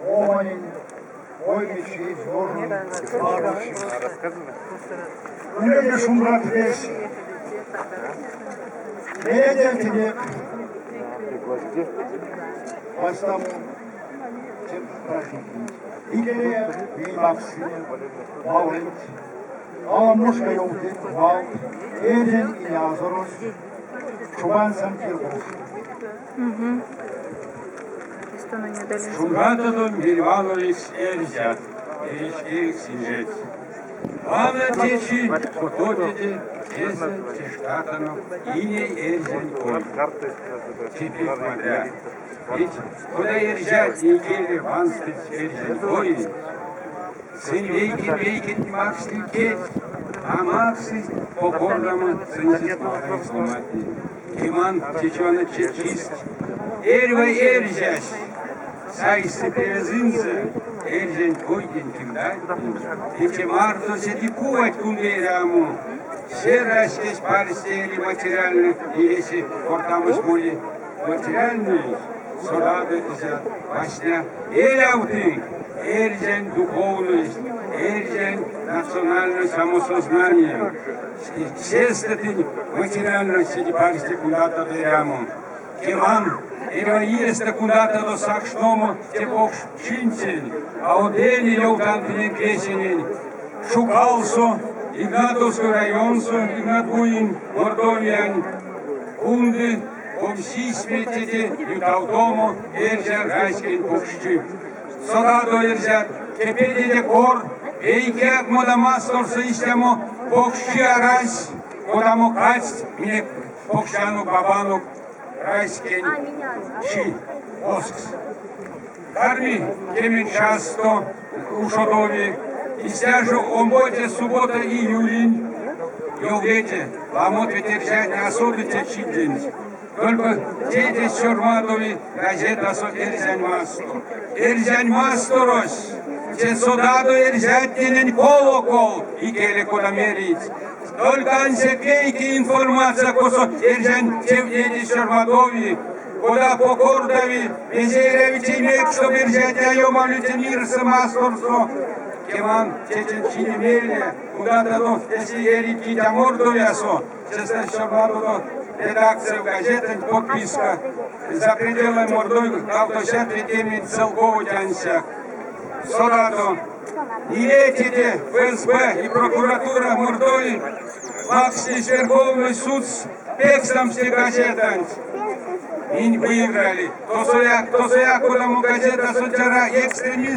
Ломанень оймечись, ёжонь парочись. Уледе шумбрат весе! Мелезэ тенек вастамо те праздникенть. Икеле минь максынек валонть, аламошка ёвтынк валт эрзянь инязорось Чуман Самкиргуш. Шумбратадо мельвановикс эрзят, вечкевикс инжеть! Вана течи кототеде тесэ тештатано ине эрзянь кой. Те пек вадря. Ведь кода эрзятне икеле ванстыть эрзянь коенть, сынь вейкень-вейкень максыть кедь, а максыть покордамо сынсест малавикс ломантнень. Кеман, течи чист эрьва эрзясь сайсы превезэнзэ эрзянь койтнень кирдатнень, теке марто седе кувать кунды эрямо. Се раськесь парсте эри материально и весе кортамось моли материальной, содадо эрзят, васня эрявтынк эрзянь духовность, эрзянь национальной самосознание. Сестэ тынь материальной седе парсте кундатадо эрямо. Кеман, эрьва иестэ кундатадо сакшномо те покш чинтень, а одене ёвтан тыненк весенень, Шукалсо, Игнатовской районсо, Игнатбуень, Мордовиянь кунды комсисьметеде ютавтомо эрзя раськень покшчи. Содадо, эрзят, кепедеде кор, вейкеяк модамасторсо истямо покшчи арась, кодамо кадсть минек покштянок-бабанок раськень чи озкс. Карми кемень чассто ушодови, истя жо омбоце суббота июлень ёвлете, ламот ведь эрзятне а содыть те чиденть. Только теде сёрмадови газетасо Эрзянь мастор. Эрзянь масторось, те содадо эрзятненень колокол, икеле кода мерить. Только ансяк вейке информация, косо эрзянь тевтнеде сёрмадови, кода покордави, мезе эряви теймекс, чтоб эрзятне а ёмавлить мирсэ масторсо. Кеман, течинь чине мейле, кудатадо эси эрить кить а Мордовиясо, сестэ сёрмадодо редакцияв газетанть подписка «За пределы Мордовии кавтосядт ведемень целковойть ансяк». Содадо, нилетеде ФСБ и прокуратура Мордовии макснесь Верховный судс пекстамс те газетанть. Минь выиграли. Тосояк, тосояк кодамо газетасо цяра экстремизм.